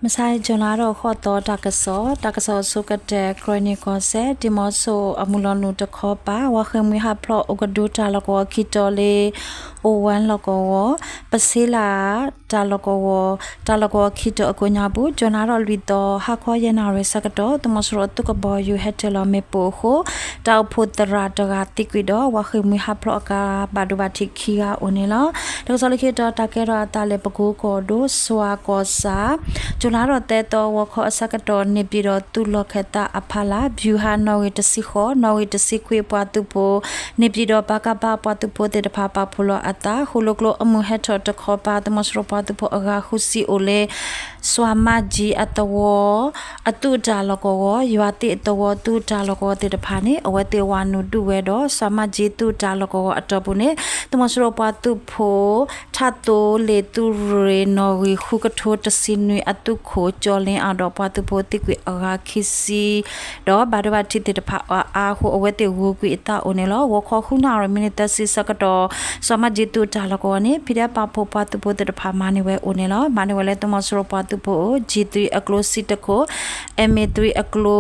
မဆါအံၤ ကၠူၤလါထီၣ်ဃိးသီ တၢ်ကစီၣ်, တၢ်ကစီၣ်အဆိကတၢၢ် ကရ့ၣ်နံၣ်ကီၢ်စဲၣ် ဒံၣ်မီဆိၣ်အမုၢ်လီၤနုာ်တခီပၤ ဝါဃ့ၢ်မှံဟးဖျိးအိၣ်ကဒုတၢ်လီၢ်ကဝီၤခံတီၤလၢ အိၣ်ဝဲလီၢ်ကဝီၤ ပဆ့လး တၢ်လီၢ်ကဝီၤ, တၢ်လီၢ်ကဝီၤခံတီၤအကိးညါပူၤ ကၠူၤလါထီၣ်လွံၢ်သီ ဟါခီယဲၢ်နၣ်ရံၣ်ဆၢကတီၢ် သုးမီၤစိရိၤအသုးကဘီယူၤဟဲတ့ၢ်လီၤမ့ၣ်ပိၢ်အဃိ တၢ်အိၣ်ဖှိၣ်သရၣ်တဂၤသံကွံာ်ဒီး ဝါဃ့ၢ်မှံဟးဖျိးအကျါ ဘၣ်ဒိဘၣ်ထံးခံဂၤအိၣ်န့ၣ်လီၤ. တၢ်ကစီၣ်လၢခံတီၤ တၢ်ကဲထီၣ်အသးလၢပကိကီၢ်ဒိၣ် စွၤကီၢ်ဆၣ် ကၠူၤလါထီၣ်သၢသီ ဂီၤခီအဆၢကတီၢ် န့ၣ်ပၠံၣ်ဒီးသုးလီၢ်ခၢၣ်သးအဖီလာ် ဘျူၤဟးနီၣ်ဂံၢ်တဆံဃိး နီၣ်ဂံၢ်တဆံခွံအပှၤသုးဖိ န့ၣ်ပၠံၣ်ဒီး ပကဖ အပှၤသုးဖိသ့ၣ်တဖၣ် ပာ်ဖှိၣ်လီၤအသး ဃိၣ်လိာ်ကျိအမုၢ်ဟဲထီၣ်တခီပၤ သုးမီၤစိရိၤပှၤသုးဖိအဂၤဃုဆံအိၣ်လၢ စွၤမၢ်ကၠံအသဝီ အသုးတၢ်လီၢ်ကဝီၤ ယွၤသ့ၣ်အသဝီ သုးတၢ်လီၢ်ကဝီၤသ့ၣ်တဖၣ်န့ၣ် အဝဲသ့ၣ်ဝၤနုာ်ဒုးဝဲဒီး စွၤမၢ်ကၠံသုးတၢ်လီၢ်ကဝီၤအတီၢ်ပူၤန့ၣ် သုးမီၤစိရိၤပှၤသုးဖိ ထးသိလ့ၣ်သုးရ့ၣ် နီၣ်ဂံၢ်ဃုကထိတဆံနွံအသုးခိၣ် ကၠီလ့အါဒီး ပှၤသုးဖိသံကွံာ်အဂၤခံဆံ ဒီးဘၣ်ဒိဘၣ်ထံးသ့ၣ်တဖၣ်အါအါအဃိ အဝဲသ့ၣ်ဂုၤကွံာ်အသးအိၣ်န့ၣ်လီၤ. ဂီၤခီဃုနၣ်ရံၣ် မံးနံးသၢဆံဆၢကတီၢ် စွၤမၢ်ကၠံသုးတၢ်လီၢ်ကဝီၤန့ၣ် ဖံးဒဲးပာ်ဖှိၣ်ပှၤသုးဖိသ့ၣ်တဖၣ်မၤန့ၢ်ဝဲအိၣ်န့ၣ်လီၤ. မၤန့ၢ်ဝဲလၢသုးမီၤစိရိၤပှၤသုးဖိအိၣ် G three အကျိဆံတခိၣ် M A three အကျိ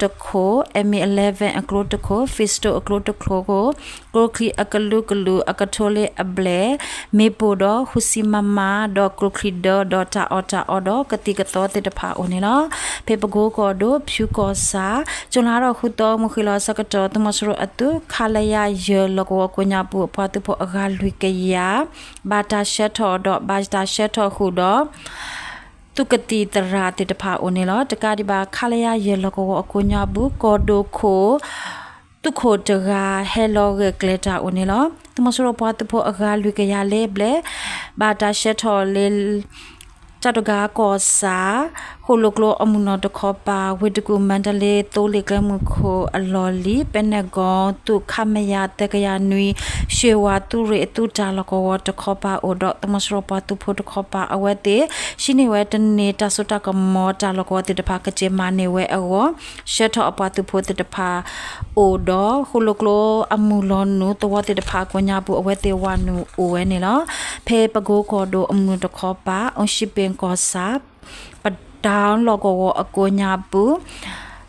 တခိၣ် M A eleven အကျိတခိၣ် Pistol အကျိတခိၣ် ကျိချံအကလုာ်ကလုာ် အကထိလၢအဘျဲၣ် မ့ၣ်ပိၢ်ဒီးဃုဆံ MM ဒီးကျိချံဒၢ ဒီးတၢ်အီၣ်တၢ်အီဒီးကသံၣ်ကသီသ့ၣ်တဖၣ်အိၣ်န့ၣ်လီၤ. ဖဲပကိကီၢ်ဒိၣ် ဖၠူကီၢ်ဆၣ် ကၠူၤလါထီၣ်ဃုသီ မုၢ်ဃ့ၢ်လီၤအဆၢကတီၢ် သုးမီၤစိရိၤအသုး ခလရ ယဲၢ်လီၢ်ကဝီၤကိးညါပူၤ အပှၤသုးဖိအဂၤလွံၢ်ကယၤ ဘၣ်တၢ်ဆှၢထီၣ်ဒီး ဘၣ်တၢ်ဆှၢထီၣ်ဃုာ်ဒီး သုးကသံၣ်သရၣ်သ့ၣ်တဖၣ်အိၣ်န့ၣ်လီၤ. တကးဒံးဘၣ် ခလရ ယဲၢ်လီၢ်ကဝီၤအကိးညါပူၤ ကီၢ်ဒိၣ်ခိၣ် သုးခိၣ်တဂၤဟဲလီၤဂဲၤကျဲၤတၢ်အိၣ်န့ၣ်လီၤ. သုးမီၤစိရိၤပှၤသုးဖိအဂၤလွံၢ်ကယၤလၢဘျဲၣ် ဘၣ်တၢ်ဆှၢထီၣ်လၢ ကၠီၣ်တဂၤကီၢ်ဆၣ် ဃိၣ်လိာ်ကျိအမုၢ်နီၢ်တခီပၤ ဝ့ၢ်တကူၣ် မါတလ့ သိလ့ၣ်ကျဲမုၢ်ခိၣ်အလီၢ်လံၤ ပဲနဲၣ်ကီၢ် သုး ခမရ သၢကယၤနွံ ရွှ့ၣ်ဝါသုးရ့ၣ်အသုးတၢ်လီၢ်ကဝီၤတခီပၤအိၣ်ဒီး သုးမီၤစိရိၤပှၤသုးဖိတခီပၤ အဝဲသ့ၣ် ဟံးန့ၢ်ဝဲတန့ၢ်တၢ်စိတၢ်ကမီၤတၢ်လီၢ်ကဝီၤသ့ၣ်တဖၣ် ကက့ၤမၤန့ၢ်ဝဲအဂီၢ် ဆှၢထီၣ်အပှၤသုးဖိသ့ၣ်တဖၣ်အိၣ်ဒီး ဃိၣ်လိာ်ကျိအမုၢ်လီၤနုာ်သဝီသ့ၣ်တဖၣ်အကိးညါပူၤ အဝဲသ့ၣ်ဝၤနုာ်အိၣ်ဝဲန့ၣ်လီၤ. ဖဲပကိကီၢ်ဒိၣ်အမုၢ်တခီပၤ အီၣ်ၡံပ့ၣ်ကီၢ်ဆၣ် ပဒၢလီၢ်ကဝီၤအကိးညါပူၤ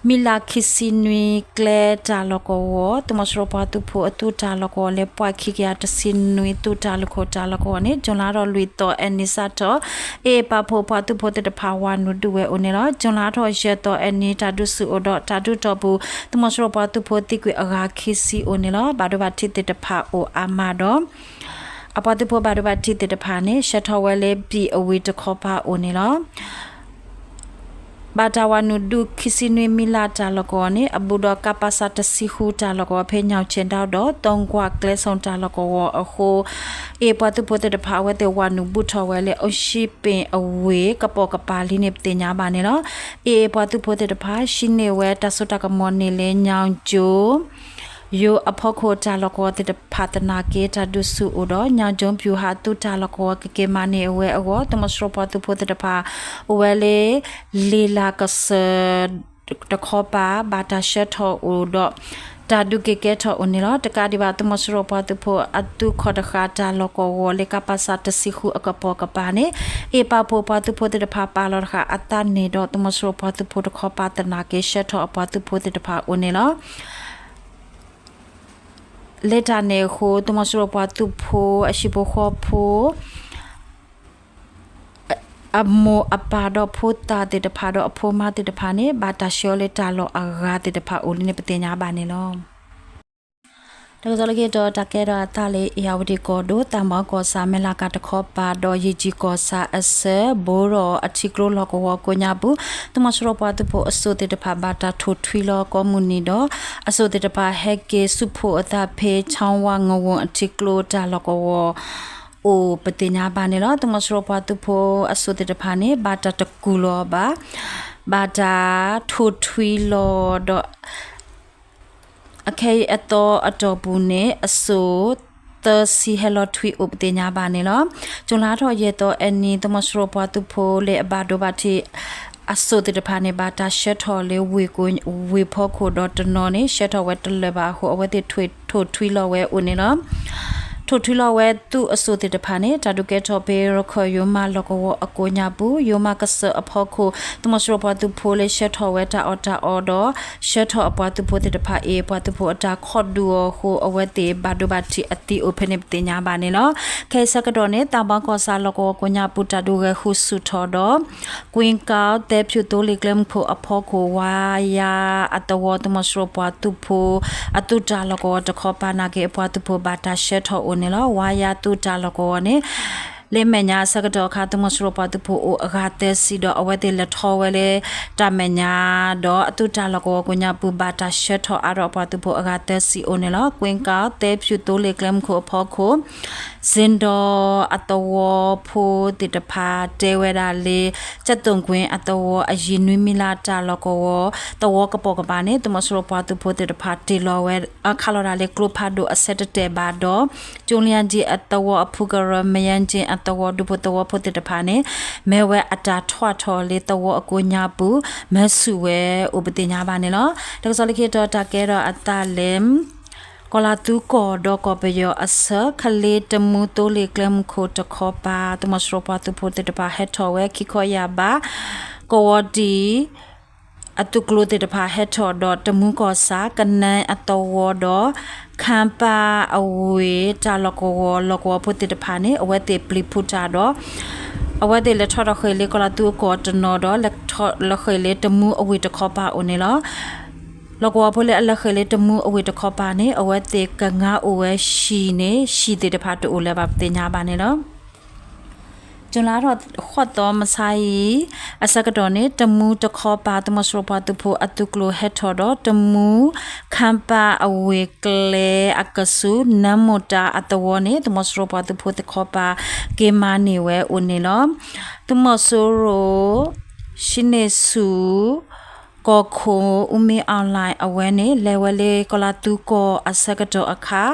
မံလါခံဆံနွံကျဲတၢ်လီၢ်ကဝီၤ သုးမီၤစိရိၤပှၤသုးဖိအသုးတၢ်လီၢ်ကဝီၤလၢ ပှၤခံကယၤတဆံနွံသုးတၢ်လုၢ်ခိၣ်တၢ်လီၢ်ကဝီၤန့ၣ် ကၠူၤလါထီၣ်လွံၢ်သီအနံၤစးထီၣ် အ့ၣ်အ့ၣ်ပာ်ဖှိၣ်ပှၤသုးဖိသ့ၣ်တဖၣ်ဝၤနုာ်ဒုးဝဲအိၣ်န့ၣ်လီၤ. ကၠူၤလါထီၣ်ယဲၢ်သီအနံၤ တၢ်ဒုးဆူၣ်အိၣ်ဒီး တၢ်ဒုးတီၢ်ပူၤ သုးမီၤစိရိၤပှၤသုးဖိသံကွံာ်အဂၤခံဆံအိၣ်န့ၣ်လီၤ. ဘၣ်ဒိဘၣ်ထံးသ့ၣ်တဖၣ်အိၣ်အါမးဒီး အပှၤသုးဖိဘၣ်ဒိဘၣ်ထံးသ့ၣ်တဖၣ်န့ၣ် ဆှၢထီၣ်ဝဲလၢ ဘံၣ်အဝ့ၢ်တခီပၤအိၣ်န့ၣ်လီၤ. ဘၣ်တၢ်ဝၤနုာ်ဒုးခံဆံနွံမံလါတၢ်လီၢ်ကဝီၤန့ၣ် အဘူးဒီး ကပစ တဆံဃုတၢ်လီၢ်ကဝီၤဖဲညၣ်ဆဲးဒီး သီကွၢ်ကျဲဆိၣ်တၢ်လီၢ်ကဝီၤအဃိ အ့ၣ်အ့ၣ်ပှၤသုးဖိသ့ၣ်တဖၣ် အဝဲသ့ၣ်ဝၤနုာ်ဘူးထီၣ်ဝဲလၢ အီၣ်ၡံပ့ၣ်အဝ့ၢ် ကပိာ်ကပၤလံန့ၣ် ပသ့ၣ်ညါဘၣ်န့ၣ်လီၤ. အ့ၣ်အ့ၣ်ပှၤသုးဖိသ့ၣ်တဖၣ် ဟံးန့ၢ်ဝဲတၢ်စိတၢ်ကမီၤန့ၣ်လၢ ညၣ်ကၠိ ယိၤအဖီခိၣ်တၢ်လီၢ်ကဝီၤသ့ၣ်တဖၣ်သနာ်က့ တၢ်ဒုးဆူၣ်အိၣ်ဒီး ညၣ်ကၠိ ဘျူၤဟးသုးတၢ်လီၢ်ကဝီၤကက့ၤမၤန့ၢ်ဝဲအဂီၢ် သုးမီၤစိရိၤပှၤသုးဖိသ့ၣ်တဖၣ် အိၣ်ဝဲလၢ လ့ၣ်လးကစၢၢ်တခီပၤ ဘၣ်တၢ်ဆှၢထီၣ်အိၣ်ဒီး တၢ်ဒုးက့ၤကဲထီၣ်အိၣ်န့ၣ်လီၤ. တကးဒံးဘၣ် သုးမီၤစိရိၤပှၤသုးဖိအသုးခီၣ်တဃာ်တၢ်လီၢ်ကဝီၤလၢ ကပစ တဆံဃုအကပိာ်ကပၤန့ၣ် အ့ၣ်ပာ်ဖှိၣ်ပှၤသုးဖိသ့ၣ်တဖၣ်ပာ်လီၤတဃာ်အသးန့ၣ်ဒီး သုးမီၤစိရိၤပှၤသုးဖိတခီပၤသနာ်က့ ဆှၢထီၣ်အပှၤသုးဖိသ့ၣ်တဖၣ်အိၣ်န့ၣ်လီၤ. လၢတၢ်န့ၣ်အဃိ သုးမီၤစိရိၤပှၤသုးဖိအဟံၣ်ဖိဃီဖိ အမိၢ်အပၢ်ဒီးဖိသၣ်သ့ၣ်တဖၣ်ဒီးအဖိမါသ့ၣ်တဖၣ်န့ၣ် ဘၣ်တၢ်ဆှၢလၢတၢ်လီၢ်အဂၤသ့ၣ်တဖၣ်အိၣ်လံန့ၣ် ပသ့ၣ်ညါဘၣ်န့ၣ်လီၤ. တၢ်ကစီၣ်လၢခံတီၤ တၢ်ကဲထီၣ်အသးလၢ အ့ၣ်ယၣ်ဝတံၣ်ကီၢ်ဒိၣ် သးမီကီၢ်ဆၣ် မဲၢ်လးကၤတခီပၤဒီး ယ့ၣ်ကၠံကီၢ်ဆၣ်အဆၢ ဘိဒီးအထံကျိလီၢ်ကဝီၤကိးညါပူၤ သုးမီၤစိရိၤပှၤသုးဖိအစိၣ်သ့ၣ်တဖၣ် ဘၣ်တၢ်ထိၣ်ထွံလီၤကိးမုၢ်နံၤဒီး အစိၣ်သ့ၣ်တဖၣ်ဟဲက့ၤဆူၣ်ဖှိၣ်အသးဖဲ ခၠီဝါငဝူၤအထံကျိတၢ်လီၢ်ကဝီၤ အိၣ်ပသ့ၣ်ညါဘၣ်န့ၣ်လီၤ. သုးမီၤစိရိၤပှၤသုးဖိအစိၣ်သ့ၣ်တဖၣ်န့ၣ် ဘၣ်တၢ်တကူၣ်လီၤဘၣ်, ဘၣ်တၢ်ထိၣ်ထွံလီၤဒီး အခဲအံၤအသီအတီၢ်ပူၤန့ၣ် အစိၣ်သၢဆံဟဲလီၤထွံအိၣ်ပသ့ၣ်ညါဘၣ်န့ၣ်လီၤ. ကၠူၤလါထီၣ်ယဲၢ်သီအနံၤ သုးမီၤစိရိၤပှၤသုးဖိလၢအဘၣ်ဒိဘၣ်ထံး အစိၣ်သ့ၣ်တဖၣ်န့ၣ် ဘၣ်တၢ်ဆှၢထီၣ်လၢဝ့ၢ်ကိး ဝ့ၢ်ဖီခိၣ်ဒီးတနီၤန့ၣ် ဆှၢထီၣ်ဝဲတလၢာ်ဘၣ်အဃိ အဝဲသ့ၣ်ထိၣ်ထွံလီၤဝဲအိၣ်န့ၣ်လီၤ. ထိၣ်ထုလီၤဝဲသုးအစိၣ်သ့ၣ်တဖၣ်န့ၣ် တၢ်ဒုးကဲထီၣ်ဖဲရခၢၣ်ယိၤမးလီၢ်ကဝီၤအကိးညါပူၤ ယိၤမးကစၢၢ်အဖီခိၣ် သုးမီၤစိရိၤပှၤသုးဖိလၢဆှၢထီၣ်ဝဲတၢ်အီၣ်တၢ်အီဒီး ဆှၢထီၣ်အပှၤသုးဖိသ့ၣ်တဖၣ်အံၤ ပှၤသုးဖိအတၢ်ခိးဒုးအီၤအဃိ အဝဲသ့ၣ်ဘၣ်ဒိဘၣ်ထံးအသံအိၣ်ဖဲန့ၣ်ပသ့ၣ်ညါဘၣ်န့ၣ်လီၤ. ခဲအံၤဆၢကတီၢ်န့ၣ် သးဘီကီၢ်ဆၣ်လီၢ်ကဝီၤကိးညါပူၤ တၢ်ဒုးဂဲၤဃုာ်ဆူၣ်ထီၣ်ဒီး ကွ့ကၠီ သဲဖၠူၣ်သိလ့ၣ်ကျဲမုၢ်ခိၣ်အဖီခိၣ် ဝါယါအသဝီ သုးမီၤစိရိၤပှၤသုးဖိ အသုးတၢ်လီၢ်ကဝီၤတခီပၤ နာ်က့အပှၤသုးဖိဘၣ်တၢ်ဆှၢထီၣ်အိၣ်န့ၣ်လီၤ. ဝါယါသုးတၢ်လီၢ်ကဝီၤန့ၣ် လၢမဲာ်ညါအဆၢကတီၢ်အခါ သုးမီၤစိရိၤပှၤသုးဖိအိၣ်အဂၤသၢဆံဒီး အဝဲသ့ၣ်လဲၤထီၣ်ဝဲလၢတၢ်မဲာ်ညါဒီး အသုးတၢ်လီၢ်ကဝီၤကိးညါပူၤ ဘၣ်တၢ်ဆှၢထီၣ်အါထီၣ်အပှၤသုးဖိအဂၤသၢဆံအိၣ်န့ၣ်လီၤ. ကွ့ကၠီ သဲဖၠူၣ်သိလ့ၣ်ကျဲမုၢ်ခိၣ်အဖီခိၣ် စ့ဒီအသဝီဖိသ့ၣ်တဖၣ်တဲဝဲဒၣ်လၢ ကၠဲၣ်သိၣ်ကွ့အသဝီအယံၤနွံမံလါတၢ်လီၢ်ကဝီၤ သဝီကပိာ်ကပၤန့ၣ် သုးမီၤစိရိၤပှၤသုးဖိသ့ၣ်တဖၣ်တ့ၢ်လီၤဝဲ ခးလီၤတၢ်လၢကျိဖးဒိၣ်အဆၢတတဲာ်ဘၣ်ဒီး ကၠိလံယါကၠ့အသဝီအဖုကရၢ မယါကၠ့အသဝီဒူဖိသဝီဖိသ့ၣ်တဖၣ်န့ၣ် မ့ၢ်ဝဲအတၢ်ထွဲထီၣ်လၢသဝီအကိးညါပူၤ မ့ၢ်ဆူၣ်ဝဲအိၣ်ပသ့ၣ်ညါဘၣ်န့ၣ်လီၤ. တၢ်ကစီၣ်လၢခံတီၤ တၢ်ကဲထီၣ်အသးလၢ ကီၢ်လၤသူကီၢ်ဒီးကီၢ်ပယီၤအဆၢ ကလ့တမူသိလ့ၣ်ကျဲမုၢ်ခိၣ်တခီပၤ သုးမီၤစိရိၤပှၤသုးဖိသ့ၣ်တဖၣ်ဟဲထီၣ်ဝဲခံခီယၢ်ဘး ကဝီၤတံၢ် အသုးကျိၤသ့ၣ်တဖၣ်ဟဲထီၣ်ဒီး တမူကီၢ်ဆၣ် ကနဲအသဝီဒီး ခၣ်ပၣ်အဝ့ၢ်တၢ်လီၢ်ကဝီၤ လီၢ်ကဝီၤဖိသ့ၣ်တဖၣ်န့ၣ် အဝဲသ့ၣ်ပျံၤဖုးတၢ်ဒီး အဝဲသ့ၣ်လဲၤထီၣ်ထီၣ်ဃ့ၢ်လၢကီၢ်လၤသူအကီၢ်တနီၤဒီး လဲၤထီၣ်လၢဃ့ၢ်လၢတမူအဝ့ၢ်တခီပၤအိၣ်န့ၣ်လီၤ. လီၢ်ကဝီၤဖိလၢအလဲၤဃ့ၢ်လၢတမူအဝ့ၢ်တခီပၤန့ၣ် အဝဲသ့ၣ်ကငါအိၣ်ဝဲဟံၣ်န့ၣ် ဟံၣ်သ့ၣ်တဖၣ်တအိၣ်လၢၤဘၣ်ပသ့ၣ်ညါဘၣ်န့ၣ်လီၤ. ကၠူၤလါထီၣ်ဃိးသီမဆါအံၤ အဆၢကတီၢ်န့ၣ် တမူတခီပၤ သုးမီၤစိရိၤပှၤသုးဖိအသုးကျိၤဟဲထီၣ်ဒီး တမူ ခၣ်ပၣ်အဝ့ၢ်ကျဲအကဆူး နၢမူၤတၢ်အသဝီန့ၣ် သုးမီၤစိရိၤပှၤသုးဖိသ့ၣ်တခီပၤ က့ၤမၤန့ၢ်ဝဲအိၣ်န့ၣ်လီၤ. သုးမီၤစိရိၤ ရှံန့ၢ်ဆူၣ် ကီၢ်ခိၣ် အူမ့အီၣ်လဲၣ် အဝဲန့ၣ် လဲၤဝဲလၢကီၢ်လၤသူကီၢ်အဆၢကတီၢ်အခါ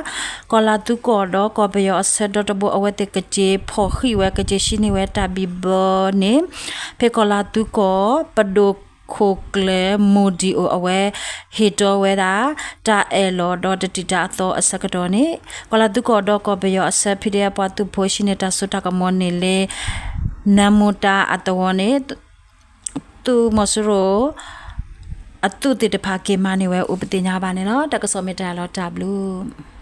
ကီၢ်လၤသူကီၢ်ဒီးကီၢ်ပယီၤအဆၢဒီတဘိ အဝဲသ့ၣ်ကက့ၤဖီၣ်ဃံးဝဲ ကက့ၤဟံးန့ၢ်ဝဲတၢ်ဘံၣ်ဘၢန့ၣ် ဖဲကီၢ်လၤသူကီၢ် ပဒိၣ်ခိၣ်ကျၢၢ် မိၢ်ဒံၣ်အိၣ် အဝဲဟ့ၣ်တီဝဲဒၣ် တၢ်အဲၣ်လီၤဒီးတတံာ်တာ်အသီအဆၢကတီၢ်န့ၣ် ကီၢ်လၤသူကီၢ်ဒီးကီၢ်ပယီၤအဆၢ ဖံးဒဲးအပှၤသုးဖိ ဟံးန့ၢ်တၢ်စိတၢ်ကမီၤန့ၣ်လၢ နၢမူၤတၢ်အသဝီန့ၣ် သုးမီၤစိရိၤ အသုးသ့ၣ်တဖၣ်က့ၤမၤန့ၢ်ဝဲအိၣ်ပသ့ၣ်ညါဘၣ်န့ၣ်လီၤ. တၢ်ကစီၣ်မ့ၢ်တၢ်လီၤတၢ်ဘျုး